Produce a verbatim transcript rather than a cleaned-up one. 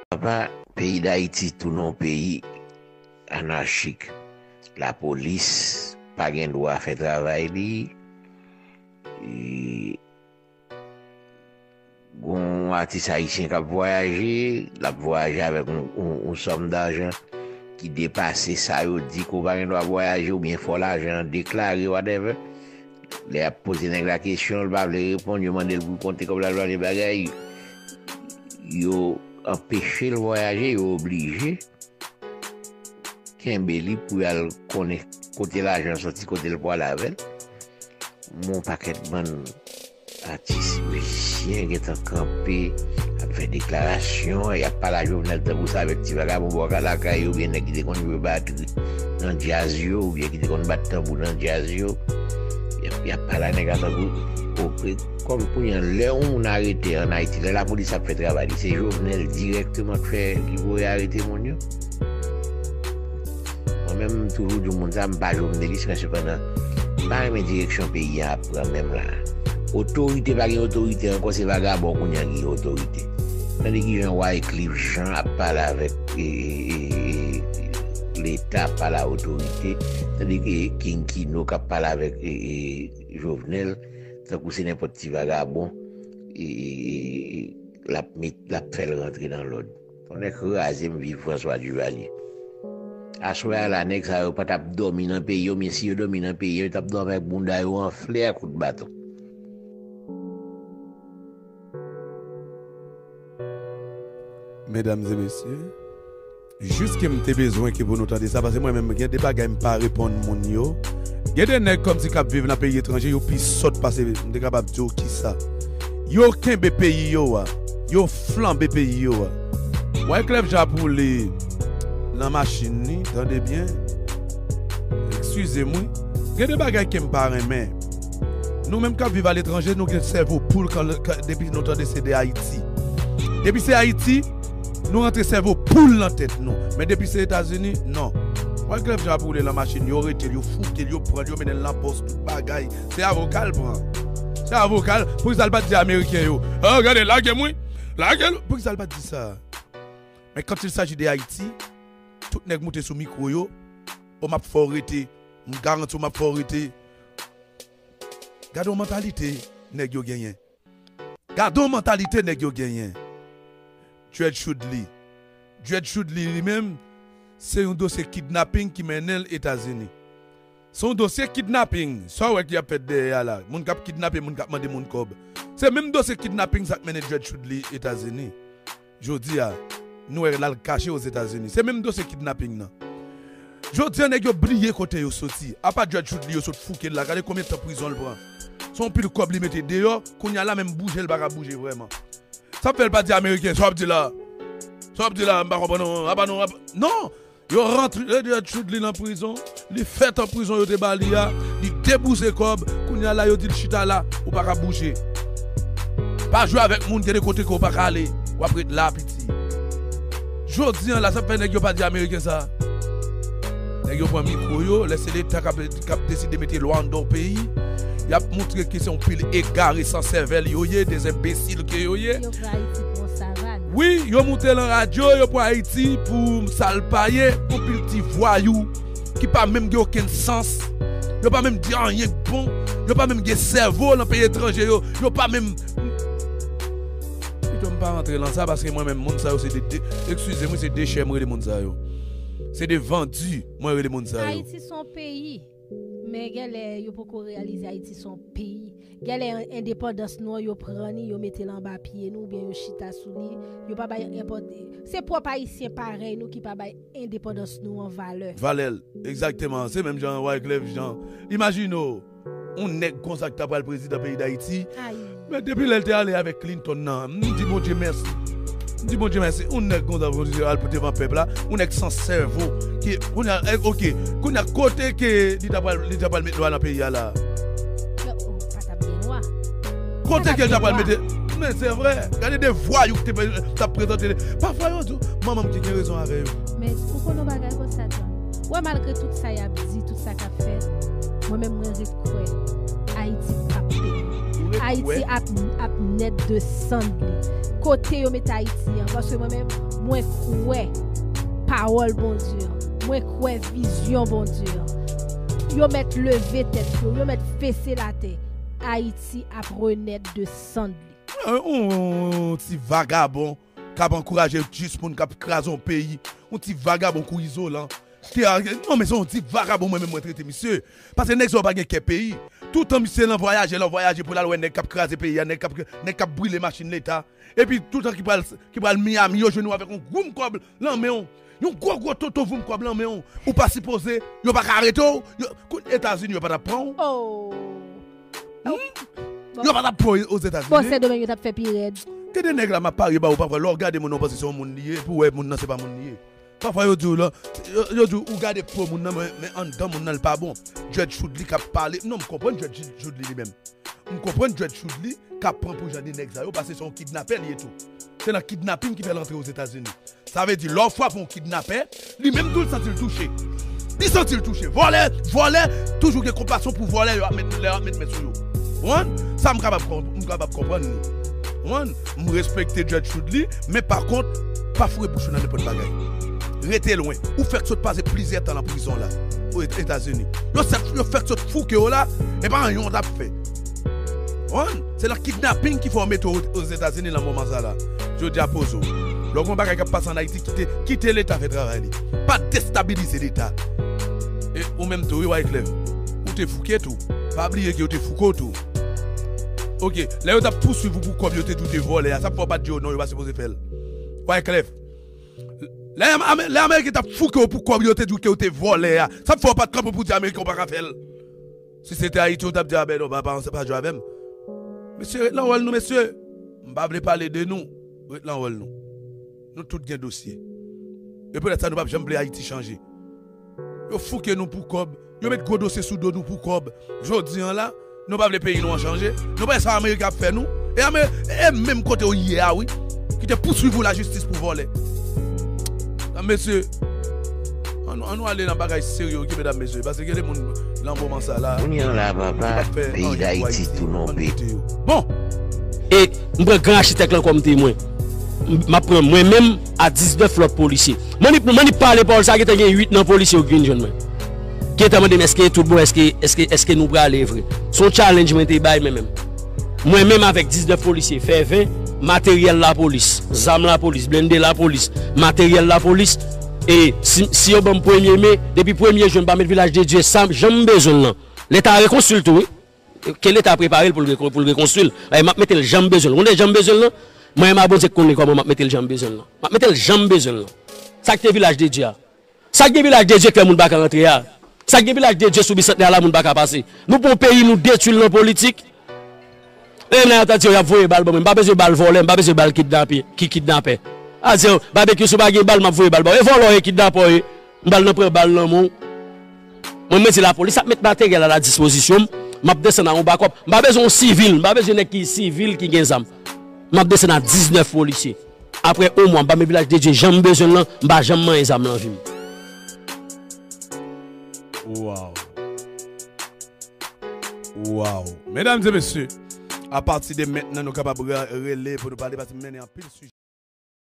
Papa, peyi Dayiti tounen yon peyi anachik. Lapolis pa gen dwa fè travay li. E, gon atis ayisyen k ap vwayaje, l ap vwayaje avèk yon, yon, yon sòm dajan ki depase sa yo di ke w pa gen dwa vwayaje oubyen fò lajan an deklare, whatever. Lè y ap poze nèg la kesyon, l pa vle reponn, yo mande l pou l konte kòb la, l pa vle bagay. Yo anpeche l vwayaje, yo oblije kenbe li pou y al konnen kote lajan soti, kote l pwale avè l. Yon pakèt bann atis mizisyen gentan kanpe, ap fè deklarasyon, y ap pale a Jovenel tankou sa avèk ti vagabon bò lakay yo, oubyen nèg ki te konn jwe batri nan djaz yo, oubyen ki te konn bat tanbou nan djaz yo. Y ap, y ap pale a nèg la tankou, o, e, kòm kounye a, lè yon moun arete ann Ayiti, lè lapolis ap fè travay li, se Jovenel dirèkteman k fè, ki voye arete moun yo. Mwen menm, m toujou di moun sa, m pa jovenelis, men sepandan, m pa renmen direksyon peyi a ap pran menm la. Otorite, pa gen otorite ankò, se vagabon kounye a ki gen otorite. Tande kijan Wyclef Jean ap pale avèk, e, e, e, e, Leta, ap pale a otorite. Tande ke King Kino k ap pale avèk, e, e, Jovenel, tankou se nenpòt ti vagabon, e, e, e, e, l ap met, l ap fè l rantre nan lòd. Tonnè kraze m viv François Duvalier. Aswè a la, nèg sa yo pa t ap dòmi nan peyi yo, men si yo dòmi nan peyi yo, yo t ap dòmi ak bounda yo anfle ak kout baton. Medam e mesye, jis ke m te bezwen ke pou nou tande sa, paske mwen menm, gen de bagay m pa reponn moun yo. Gen de nèg kòmsi k ap viv nan peyi etranje, yo pi sòt pase m, m te kapab di w kisa. Yo kenbe peyi yo a. Yo flanbe peyi yo a. Wyclef Jean ap woule nan machin li, tande byen. Eskize m, wi. Gen de bagay ke m pa renmen. Nou menm k ap viv aletranje, nou gen sèvo poul kan, kan, depi nou tande se de Ayiti. Depi se Ayiti, nou rantre sèvo poul nan tèt nou. Men depi se Etazini, non. Wyclef Jean ap woule nan machin, yo rete l, yo foute l, yo pran l, yo mennen l nan pòs, tout bagay. Se avoka l pran. Se avoka l. Poukisa l pa t di Ameriken yo, "O, gade, lage m, wi. Lage l." Poukisa l pa t di sa? Men quand il s'agit de Ayiti, tout nèg moute sou mikwo yo, "O, m ap fè w rete. M garanti w m ap fè w rete." Gade yon mantalite nèg yo genyen. Gade yon mantalite nèg yo genyen. Dread Shoudly. Dread Shoudly li menm, se yon dosye kidnaping ki mennen l Etazini. Se yon dosye kidnaping. Sa w wè ki ap fèt dèyè a la. Moun k ap kidnape, moun k ap mande moun kòb. Se menm dosye kidnaping sa k mennen Dread Shoudly Etazini. Jodi a, nou wè l al kache Ozetazini. Se menm dosye kidnaping nan. Jodi a, nèg yo bliye kote yo soti. Apa Dread Shoudly yo sot fouke l la, gade konbyen tan prizon l pran. Se yon pil kòb li mete deyò, kounye a la menm bouje l pa ka bouje vrèman. Sa fè l pa di Ameriken, "Sa w ap di la? Sa w ap di la? M pa konprann non, apa non, apa." Non! Yo rantre Dread Shoudly nan prizon, li fèt an prizon yo te ba li a, li debouse kòb, kounye a la yo di l chita la, ou pa ka bouje. Pa jwe avèk moun, gen de kote ke w pa ka ale, w ap ret la piti. Jodi a la, sa fè nèg yo pa di Ameriken sa. Nèg yo pran mikwo yo, lè se Leta k ap, k ap deside mete lwa anndan yon peyi, y ap montre ke se yon pil egare san sèvèl yo ye, de enbesil ke yo ye. Yo pran Ayiti pou yon savann. Wi, yo moute lan radyo, yo pran Ayiti pou sa l pa ye, yon pil ti vwayou ki pa menm gen okenn sans. Yo pa menm di anyen k bon. Yo pa menm gen sèvo lan peyi etranje yo. Yo pa menm. Pito m pa rantre lan sa, paske mwen menm, moun sa yo se de, de, eskize m, wi, se dechè m rele moun sa yo. Se de vandi mwen rele moun sa yo. Ayiti se yon peyi, men genlè yo poko reyalize Ayiti se yon peyi. Genlè endepandans nou an, yo pran ni, yo mete l anba pye nou, oubyen yo chita sou li. Yo pa bay enpòt-, se pwòp Ayisyen parèy nou ki pa bay endepandans nou an valè. Valè l, egzakteman. Se menm jan Wyclef Jean. Imajine w, yon nèg konsa ki ta pral prezidan peyi Dayiti. Ay. Men depi lè l te ale avèk Clinton nan, m di Bondye mèsi. M di Bondye mèsi. Yon nèg konsa pou al pou devan pèp la. Yon nèg san sèvo. Ki, kounye a, eh, oke. Kounye a, kote ke li ta pral, li ta pral met lwa nan peyi a la? Yo, oh, pa t ap gen lwa. Kote ke l ta pral mete? Men se vre. Gade de vwayou ki te, t ap prezante. Pafwa yo di w, manman m ki gen rezon avè yo. Men ou konn yon bagay konsa, John? Ou wè, malgre tout sa y ap di, tout sa k ap fèt, mwen menm, mwen ret kwè Ayiti p ap peye. Ou ret kwè? Ayiti ap, ap nèt desann li. Kote yo mete Ayiti an? Paske mwen menm, Mwen kwè pawòl Bondye an. Mwen kwè vizyon Bondye an. Yo mèt leve tèt yo, yo mèt fese latè. Ayiti ap renèt de sann li. Yon ti vagabon k ap ankouraje jis moun k ap kraze yon peyi. Yon ti vagabon kou Izolan. Ki a, non, men se yon ti vagabon mwen menm mwen trete misye. Paske nèg sa yo pa gen kè peyi. Toutan misye nan vwayaje, l ap vwayaje pou l al wè nèg k ap kraze peyi a, nèg k ap, nèg k ap brile machin leta. Epi toutan ki pral, ki pral Miami, yo jwenn ou avèk yon gwoum kòb lan men w. Yon gwo gwo toto voum kòb lan men w. Ou pa sipoze, yo pa ka arete w. Yo, kou Etazini, yo pa t ap pran w. Oh. Hmm? Yo pa t ap pran w Ozetazini. Bon, Sendomeng yo t ap fè pi rèd. Gen de nèg la m ap parye ba ou, pafwa lè w gade moun nan w panse se yon moun li ye, epi w wè moun nan se pa moun li ye. Pafwa yo di w la, yo, yo di w ou gade po moun nan, men, men anndan moun nan l pa bon. Dread Shoudly k ap pale. Non, m konprann Dread Shoudly li menm. M konprann Dread Shoudly k ap pran pou jan de nèg sa yo, paske se yon kidnapè li ye tou. Se nan kidnaping ki fè l antre Ozetazini. Sa vle di, lè w frape yon kidnapè, li menm tou l santi l touche. Li santi l touche. Vòlè, vòlè, toujou gen konpasyon pou vòlè yo ap met, lè yo ap met men sou yo. Ou konprann? Sa m kapab, m kapab konprann li. Ou konprann? M respekte Dread Shoudly, men pa kont, pa foure bouch ou nan nenpòt bagay. Rete lwen. Ou fèk sot pase plizyè tan nan prizon la, o Etazini. Yo sèk, yo fèk sot fouke w la, e pa anyen w t ap fè. Ou konprann? Se nan kidnaping ki fè w mete w Ozetazini nan moman sa la. Jodi a poze w. Lè w gen yon bagay k ap pase ann Ayiti, kite, kite Leta fè travay li. Pa destabilize Leta. E ou menm tou, wi, Wyclef. Ou te fouke tou. Pa bliye ke yo te fouke w tou. Oke, lè yo t ap pouswiv ou pou kòb yo te di w te vòlè a, sa k fè w pa t di yo non, yo pa sipoze fè l. Wyclef. Lè, lè Ameriken t ap fouke w pou kòb yo te di w ke w te vòlè a, sa k fè w pa t kanpe w pou di Ameriken w pa ka fè l? Si se te Ayiti, w t ap di, a ben non, pa, pa, pa jwe avè m. Mesye, ret nan wòl nou, mesye. M pa vle pale de nou. Ret nan wòl nou. Nou tout gen dosye. E poutèt sa, nou p ap janm vle Ayiti chanje. Yo fouke nou pou kòb. Yo met gwo dosye sou do nou pou kòb. Jodi an la, nou pa vle peyi nou an chanje. Nou pa wè sa Ameriken ap fè nou. E, Amer- e menm kote w ye a, wi. Ki te pouswiv ou lajistis pou vòlè. Medam, mesye, ann, ann nou ale nan bagay serye, oke, medam, mesye, paske gen de moun nan moman sa la. Kounye an la, papa, peyi Dayiti tou nonbe. Bon. E m pran gran achitèk lan kòm temwen. M ap pran mwen menm a diznèf lòt polisye. Mwen ni, mwen ni pale pawòl sa, gentan gen uit nan polisye yo ki vin jwenn mwen. Gentan mande m èske tout bon, èske, èske, èske nou prale vre. Se yon challenge mwen te bay mwen menm. Mwen menm avèk diznèf polisye, fè ven, materyèl lapolis, zam lapolis, blende lapolis, materyèl lapolis. E si, si yo ban m premye me, depi premye jen m pa met Vilaj de Dye sa jan m bezwen l lan. Leta rekonstwi l tou, wi. Ke Leta prepare l pou l, pou l rekonstwi l. Paske m ap mete l jan m bezwen l. Ou konnen jan m bezwen l lan? Mwen menm a Bondye k konnen kòman m ap mete l jan m bezwen l lan. M ap mete l jan m bezwen l lan. Sa k te Vilaj de Dye a? Sa k gen Vilaj de Dye k fè moun pa ka rantre a? Sa k gen Vilaj de Dye sou Bisantnè a la moun pa ka pase? Nou pran yon peyi, nou detwi l nan politik. E nan atan di yo y ap voye bal ban mwen. M pa bezwen bal vòlè, m pa bezwen bal kidnape, ki kidnapè. A di yo, Babekyou, si w pa gen bal, m ap voye bal ba w. E vòlè w ye, kidnapè w ye. M pral nan pran bal nan men w. Mwen, mwen di lapolis ap met materyèl a la dispozisyon m. M ap desann a yon bakòp. M pa bezwen yon sivil. M pa bezwen nèg ki sivil ki gen zam. M ap desann a diznèf polisye. Apre yon mwa, m pa met Vilaj de Dye jan m bezwen l lan. M pa janm manyen zam nan vi m. Wow. Wow. Medam e mesye, apati de mentnan, nou kapab re- rele pou nou pale, paske m mennen anpil sijè.